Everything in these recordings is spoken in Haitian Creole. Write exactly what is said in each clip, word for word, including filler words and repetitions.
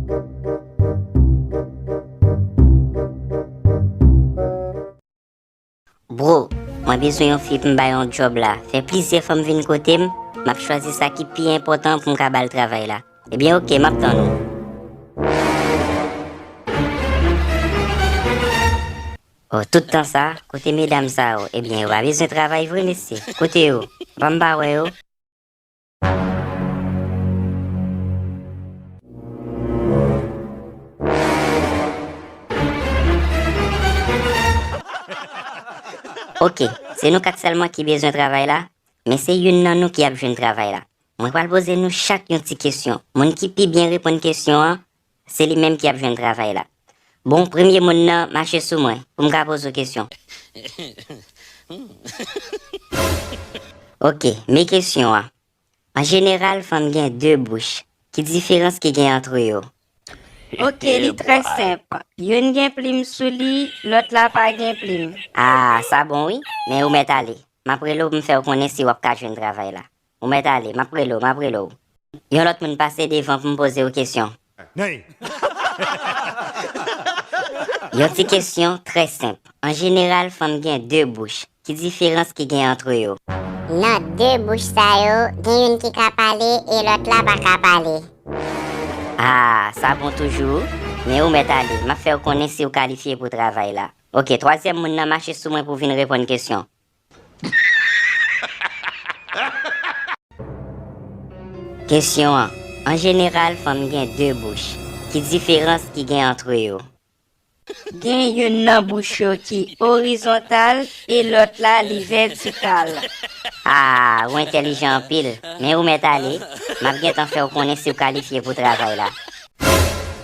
Bro, mwen bezwen yon fi pou m bay yon djòb la. Fè plizyè fanm vin kote m, m ap chwazi sa ki pi enpòtan pou m ka ba l travay la. Ebyen, oke, m ap tann ou. Oh, tout tan sa, kote medam sa yo? Ebyen, yo pa bezwen travay vre, mesye. Kote yo? Ban m pa wè yo. Oke, se nou kat sèlman ki bezwen travay la, men se youn nan nou ki ap jwenn travay la. Mwen pral poze nou chak yon ti kesyon. Moun ki pi byen reponn kesyon an, se li menm ki ap jwenn travay la. Bon, premye moun nan, mache sou mwen, pou m ka poze w kesyon. Oke, men kesyon an. An jeneral, fanm gen de bouch. Ki diferans ki gen ant yo? Oke, li trè senp. Youn gen plim sou li, lòt la pa gen plim. Ah, sa bon wi, men ou mèt ale. M ap rele w pou m fè w konnen si w ap ka jwenn travay la. Ou mèt ale, m ap rele w, m ap rele w. Yon lòt moun pase devan pou m poze w kesyon. Yon ti kesyon trè senp. An jeneral, fanm gen de bouch. Ki diferans ki gen ant yo? Nan de bouch sa yo, gen youn ki ka pale e lòt la pa ka pale. Ah, sa bon toujou. Men ou mèt ale. M ap fè w konnen si w kalifye pou travay la. Oke, twazyèm moun nan mache sou mwen pou vin reponn kesyon. Kesyon an, an jeneral, fanm gen de bouch. Ki diferans ki gen ant yo? Gen youn nan bouch yo ki orizontal e lòt la li vètikal. Ah, ou entèlijan anpil. Men ou mèt ale. M ap gentan fè w konnen si w kalifye pou travay la.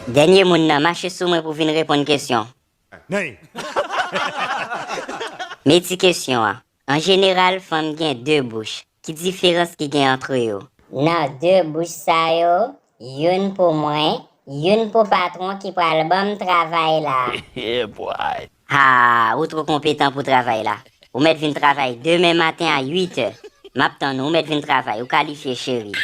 Dènye moun nan, mache sou mwen pou vin reponn kesyon. Men ti kesyon an. An jeneral, fanm gen de bouch. Ki diferans ki gen ant yo? Nan de bouch sa yo, youn pou mwen, youn pou patwon ki pral ban m travay la. Yeah, boy. Ha, ou twò konpetan pou travay la. Ou mèt vin travay demen maten a uit è. M ap tann ou, ou mèt vin travay, ou kalifye, cheri.